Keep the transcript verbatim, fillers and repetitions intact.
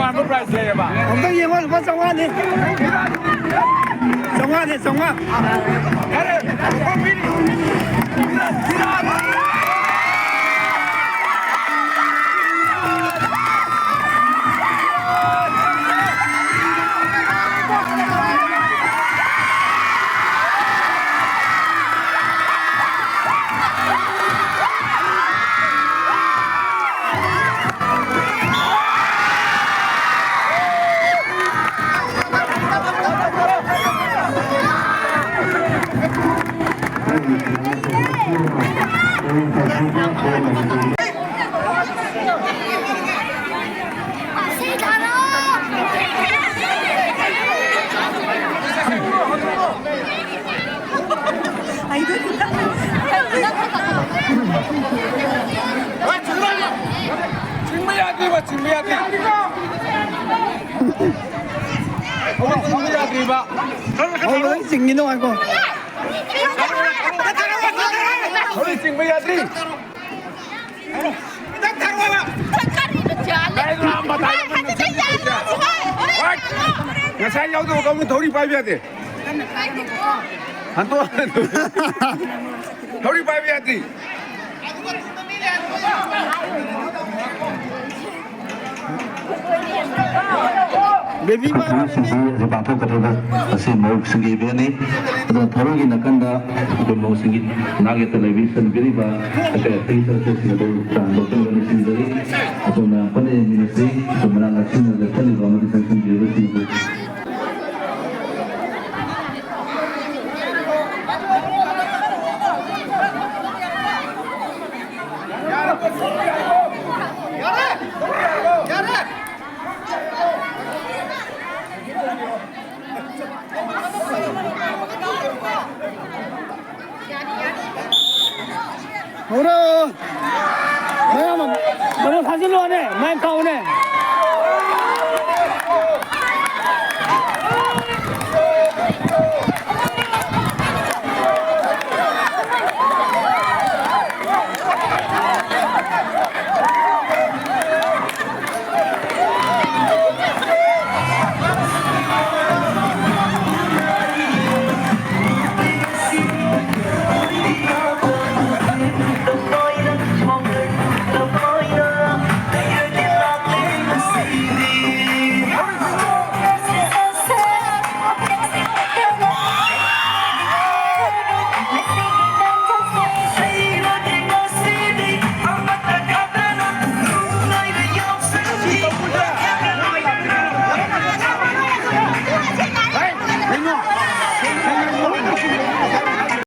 ꯑꯝꯇ ꯌꯦꯡꯉꯣ, ꯂꯨꯄꯥ ꯆꯥꯝꯃꯉꯥꯅꯤ꯫ ꯆꯥꯝꯃꯉꯥꯅꯤ, ꯆꯥꯝꯃꯉꯥ꯫ ꯆꯤꯡꯕ ꯌꯥꯗ꯭ꯔꯤꯕ, ꯆꯤꯡꯕ ꯌꯥꯗ꯭ꯔꯤ꯫ ꯍꯧꯖꯤꯛ ꯆꯤꯡꯕ ꯌꯥꯗ꯭ꯔꯤꯕ꯫ ꯍꯧꯖꯤꯛ ꯆꯤꯡꯉꯤꯅꯣ ꯉꯥꯏꯈꯣ꯫ ꯍꯧꯖꯤꯛ ꯆꯤꯡꯕ ꯌꯥꯗ꯭ꯔꯤ꯫ ꯉꯁꯥꯏ ꯌꯥꯎꯗꯕ ꯀꯥꯡꯕꯨ ꯊꯧꯔꯤ ꯄꯥꯏꯕ ꯌꯥꯗꯦ꯫ ꯍꯟꯗꯣꯛ ꯍꯟꯗꯣꯛ꯫ ꯊꯧꯔꯤ ꯄꯥꯏꯕ ꯌꯥꯗ꯭ꯔꯤ꯫ ꯕꯦꯕꯤ ꯃꯥ ꯁꯤꯡꯁꯤ ꯍꯧꯖꯤꯛ ꯄꯥꯡꯊꯣꯛꯀꯗꯧꯕ ꯑꯁꯤ ꯃꯧꯁꯤꯡꯒꯤ ꯏꯚꯦꯟꯅꯤ꯫ ꯑꯗꯨꯅ ꯊꯧꯔꯝꯒꯤ ꯅꯥꯀꯟꯗ ꯑꯩꯈꯣꯏ ꯃꯧꯁꯤꯡꯒꯤ ꯅꯥꯛ ꯌꯦꯠꯇ ꯂꯩꯕꯤ ꯁꯟꯕꯤꯔꯤꯕ ꯑꯇꯩ ꯑꯇꯩ ꯁꯔꯨꯛꯁꯤꯡ ꯑꯗꯨ ꯇꯥꯍꯟꯕ ꯄꯦꯟꯕ ꯅꯤꯡꯁꯤꯡꯖꯔꯤ꯫ ꯑꯩꯈꯣꯏ ꯃꯌꯥꯝ ꯄꯨꯟꯅ ꯌꯦꯡꯃꯤꯟꯅꯁꯤ꯫ ꯑꯩꯈꯣꯏ ꯃꯅꯥꯛ ꯅꯛꯁꯤꯟꯅ ꯂꯦꯞꯁꯤꯜꯂꯤꯕ ꯑꯃꯗꯤ ꯆꯪꯁꯤꯟꯕꯤꯔꯤꯕꯁꯤꯡꯕꯨ ꯍꯧꯔꯣ! ꯃꯌꯥꯝ ꯑꯃ ꯊꯥꯖꯤꯜꯂꯣꯅꯦ, ꯃꯌꯥꯝ ꯀꯥꯎꯅꯦ꯫